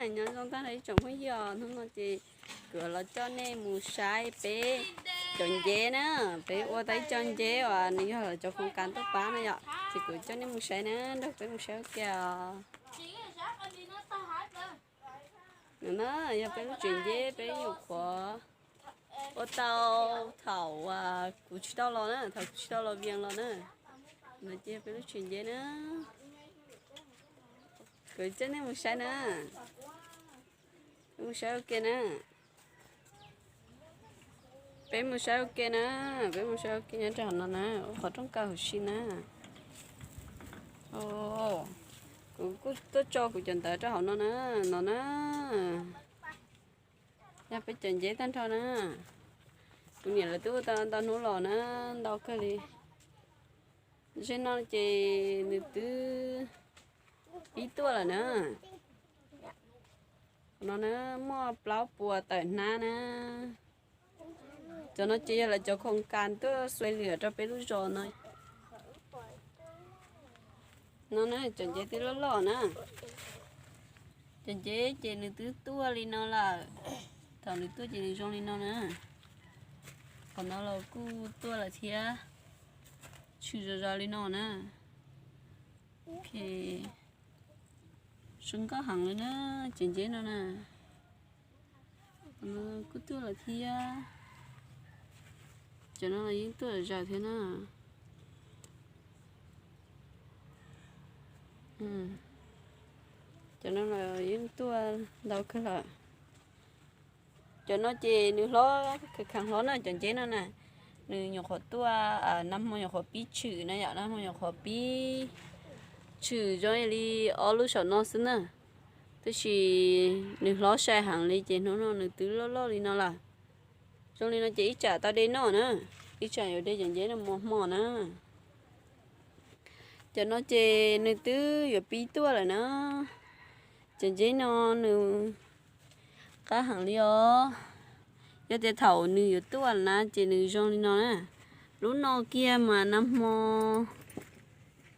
Nyob zoo tag nrho ib tsoom phooj ywg, hnub no ces kuv los coj nej mus saib peb cov nceb na. Peb ua tau ib co nceb uas nws yog lawv cov khoom kas tuaj pab na yom, ces kuv coj nej mus saib na, nrog peb mus saib ua ke os. No na, yog peb lub tsev nceb peb nyuam qhuav ua tau thaum kuv tsis tau los na, thaum kuv tsis tau los Vias los na. No ces yog peb lub tsev nceb na. Kuv coj nej mus saib na, mus saib ua ke na. Peb mus saib ua ke na, peb mus saib ua ke nyob rau hauv no na, ua qhov rooj kaw huv si na. Kuv kuj tuaj tso kuv cov ntawv rau hauv no na, no na. Yog peb cov nceb tag nrho na. Kuv niam lawv twb ua tau ntau hnub los na, ntau kawg li. Zej no ces nws twb pib tuaj lawm na. Qhov no na, muaj plaub puas tawm hnab na. Cov no ces yog lawv cov khoom kas tuaj xuas lwm rau peb lub zos no. No na, cov nceb twb loj loj na. Cov nceb ces nws twb tuaj li no lawm. Thaum nws tuaj ces nws zoo li no na. Qhov no los kuj tuaj lawm thiab, tshwm zom zaws li no na. Ok, zoo nkauj heev li na, cov nceb no na. Kuj tuaj lawm thiab. Cov no los yeej tuaj zom zaws thiab na. Cov no los yeej tuaj ntau kawg lawm. Cov no ces nws hlob, kheev hlob na, cov nceb no na. Nws nyuam qhuav tuaj, nag hmo nyuam qhuav pib tshwm na yom, nag hmo nyuam qhuav pib tshwm zoo li ob lub saum no xwb na. Tab sis nws hlob sai heev li ces hnub no nws twb loj loj li no lawm. Zoo li no ces ib tsam tau de noj na, ib tsam yuav de cov nceb no mus hmo na. Cov no ces nws twb yuav pib tuaj lawm na. Cov nceb no nws qab heev li os. Yog tias thaum nws yuav tuaj na ces nws zoo li no na. Lub no kiag mas nag hmo,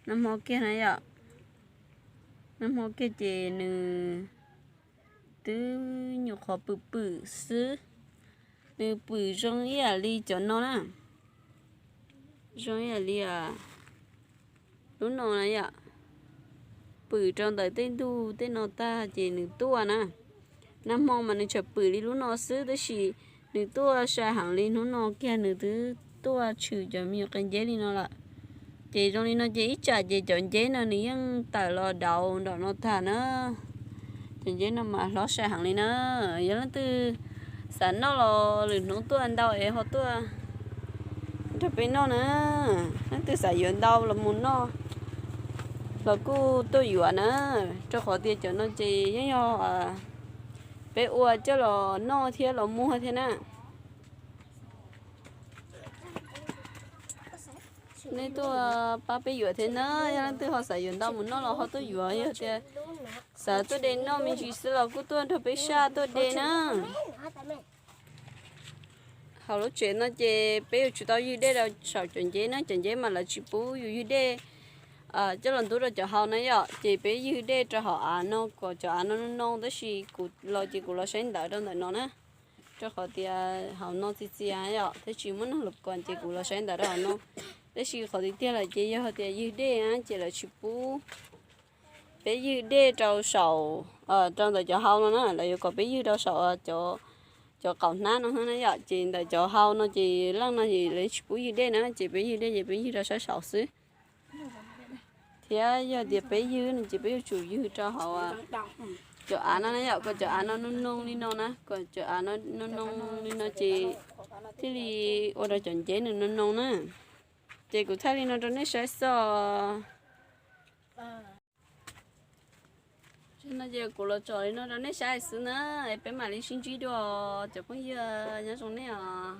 nag hmo kiag na yom. Nag hmo kiag ces nws twb nyuam qhuav pwm pwm xwb. Nws pwm zoo ib yam li cov no na. Zoo ib yam li lub no na yom. Pwm rau ntawm tej ntug tej no tag ces nws tuaj na. Nag hmo mas nws tseem pwm li lub no xwb, tab sis nws tuaj sai heev li, hnub no kiag nws twb tuaj tshwm cov me nyuam qe nceb li no lawm. Ces zoo li no ces ib tsam ces cov nceb no nws yeej tawm los dauv nraum no tag na. Cov nceb no mas hlob sai heev li na. Yog leej twg xav noj los lwm hnub tuaj ntau es ho tuaj nrog peb noj na. Leej twg xav yuav ntau los mus noj los kuj tuaj yuav na, rau qhov tias cov no ces yeej yog peb ua coj los noj thiab los muag thiab na. Nej tuaj pab peb yuav thiab na, yog leej twg ho xav yuav ntau mus noj los ho tuaj yuav, yog tias xav tuaj de noj me ntsis xwb los kuj tuaj nrog peb saj tuaj de na. Hauv lub tsev no ces peb yuav tsum tau ywg dej rau saum cov nceb na, cov nceb mas lawv tsis pub yus ywg dej coj los ntub rau cov hau na yom, ces peb ywg dej rau hauv av no kom cov av no noo noo, tab sis kuv los ces kuv los saib ntawv rau ntawm no na, rau qhov tias hauv no txias txias yom, thiab tsis muaj neeg los kom ces kuv los saib ntawv rau hauv no. Tab sis qhov tiag tiag lawm ces yog tias ywg dej na ces lawv tsis pub peb ywg dej rau saum, rau ntawm cov hau no na, lawv yuav kom peb ywg rau saum cov qaum hnab no na yom, ces ntawm cov hau no ces leej no ces lawv tsis pub ywg dej na, ces peb ywg dej ces peb ywg rau sab saud xwb. Thiab yog tias peb ywg no ces peb yuav tsum ywg rau hauv cov av no na yom, kom cov av no noo noo li no na, kom cov av no noo noo li no ces thiaj li ua rau cov nceb nws noo noo na. Ces kuv thaij li no rau nej saib xwb. No ces kuv los tsom li no rau nej saib xwb na, es peb mam li sib ntsib dua, cov phooj ywg, nyob zoo nej os.